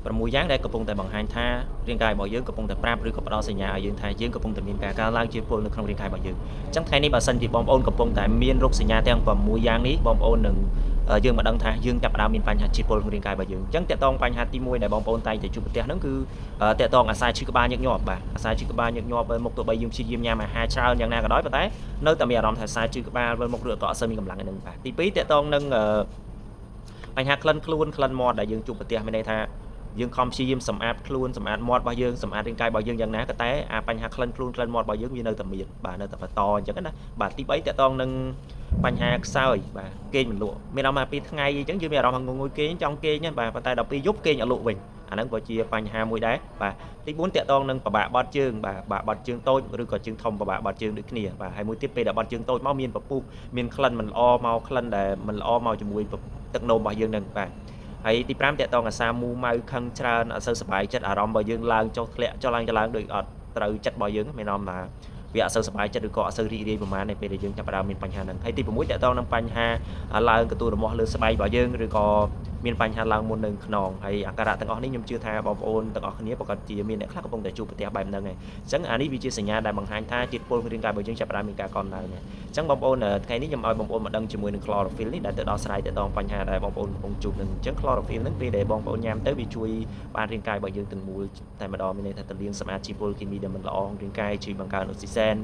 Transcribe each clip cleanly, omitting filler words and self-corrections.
6យ៉ាងដែលកំពុងតែបង្ហាញថារាងកាយរបស់យើងកំពុងតែប្រាប់ឬក៏ផ្ដល់សញ្ញាឲ្យយើងថាយើងកំពុងតែមានការកើនឡើងជាតិពុលនៅក្នុងរាងកាយរបស់យើងអញ្ចឹងថ្ងៃនេះបើសិនជាបងប្អូនកំពុងតែមានរោគសញ្ញាទាំង6យ៉ាងនេះបងប្អូននឹងយើងមិនដឹងថាយើងចាប់ផ្ដើមមានបញ្ហាជាតិពុលក្នុងរាងកាយរបស់យើងអញ្ចឹងតកតងបញ្ហាទី1ដែលបងប្អូនតែងតែជួបប្រទះហ្នឹងគឺតកតងអាសាឈឺក្បាលញឹកញាប់បាទអាសាឈឺក្បាលញឹកញាប់មុខទោះបីយើងព្យាយាមញ៉ាំអាហារច្រើនយ៉ាងណាក៏ដោយប៉ុន្តែនៅតែមានអារម្មណ៍ថាសាឈឺក្បាលវិលមុខឬក៏អត់សូវមានកម្លាំងហ្នឹងបាទទី2តកតងនឹងបញ្ហាក្លិនខ្លួនក្លិនមាត់ដែលយើងជួបប្រទះមានន័យថាយើងខំព្យាយាមសម្អាតខ្លួនសម្អាតមាត់របស់យើងសម្អាតរាងកាយរបស់យើងយ៉ាងណាក៏តែអាបញ្ហាក្លិនខ្លួនក្លិនមាត់របស់យើងវានៅតែមានបាទនៅតែបន្តអញ្ចឹងណាបាទទី3តកតងនឹងបញ្ហាខ្សោយបាទគេងមិនលក់មានអារម្មណ៍ថាពីថ្ងៃអញ្ចឹងយើងមានអារម្មណ៍ថាងងុយគេងចង់គេងបាទប៉ុន្តែដល់ពេលយប់គេងអត់លក់វិញអាហ្នឹងក៏ជាបញ្ហាមួយដែរបាទទី4តកតងនឹងពិបាកបត់ជើងបាទពិបាកបត់ជើងតូចឬក៏ជើងធំពិបាកបត់ជើងដូចគ្នាបាទហើយមួយទៀតពេលដែលបត់ជើងតូចមកមានពពុះមានក្លិនមិនល្អមកក្លិនដែលមិនល្អមកជាមួយទឹកនោមរបស់យើងនឹងបាទហើយទី5តកតងអាសាមូម៉ៅខឹងច្រើនអត់សូវសប្បាយចិត្តអារម្មណ៍របស់យើងឡើងចុះធ្លាក់ចុះឡើងចុះឡើងដូចអត់ត្រូវចិត្តរបស់យើងមានអារម្មណ៍ថាវាអត់សូវសប្បាយចិត្តឬក៏អត់សូវរីករាយប្រហែលនៅពេលដែលយើងចាប់ផ្ដើមមានបញ្ហាហ្នឹងហើយទី6តកតងនឹងបញ្ហាឡើងកន្ទួលរមាស់លើស្បែករបស់យើងឬក៏មានបញ្ហាឡើងមុននឹងខ្នងហើយអាការៈទាំងអស់នេះខ្ញុំជឿថាបងប្អូនទាំងអស់គ្នាប្រកាសជាមានអ្នកខ្លះកំពុងតែជួបប្រទះបែបហ្នឹងហើយអញ្ចឹងអានេះវាជាសញ្ញាដែលបង្ហាញថាជាតិពុលក្នុងរាងកាយរបស់យើងចាប់ផ្ដើមមានការកើនឡើងហើយអញ្ចឹងបងប្អូនថ្ងៃនេះខ្ញុំឲ្យបងប្អូនមកដឹងជាមួយនឹង chlorophyll នេះដែលទៅដោះស្រាយទៅដល់បញ្ហាដែលបងប្អូនកំពុងជួបនឹងអញ្ចឹង chlorophyll ហ្នឹងពេលដែលបងប្អូនញ៉ាំទៅវាជួយបានរាងកាយរបស់យើងទាំងមូលតែម្ដងមានន័យថាទៅលាងសម្អាតជាតិពុលគីមីដែលមិនល្អក្នុងរាងកាយជួយបង្កើនអុកស៊ីសែន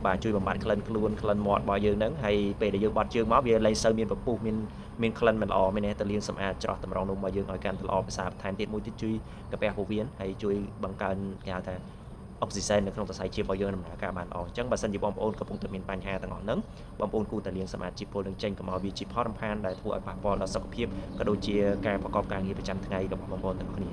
បាទជួយបំបត្តិក្លិនខ្លួនក្លិនមាត់របស់យើងហ្នឹងហើយពេលដែលយើងបត់ជើងមកវាលែងសូវមានពពុះមានមានក្លិនមិនល្អមានន័យថាទៅលាងសម្អាតច្រោះតម្រងនោមរបស់យើងឲ្យកាន់តែល្អប្រសើរបន្ថែមទៀតមួយទៀតជួយកាពះពោះវៀនហើយជួយបង្កើនគេហៅថាអុកស៊ីសែននៅក្នុងសរសៃឈាមរបស់យើងដំណើរការបានល្អអញ្ចឹងបើសិនជាបងប្អូនកំពុងតែមានបញ្ហាទាំងអស់ហ្នឹងបងប្អូនគួរតែលាងសម្អាតជាតិពុលនឹងចេញកុំឲ្យវាជាផលរំខានដែលធ្វើឲ្យប៉ះពាល់ដល់សុខភាពក៏ដូចជាការប្រកបការងារប្រចាំថ្ងៃរបស់បងប្អូនទាំងគ្នា។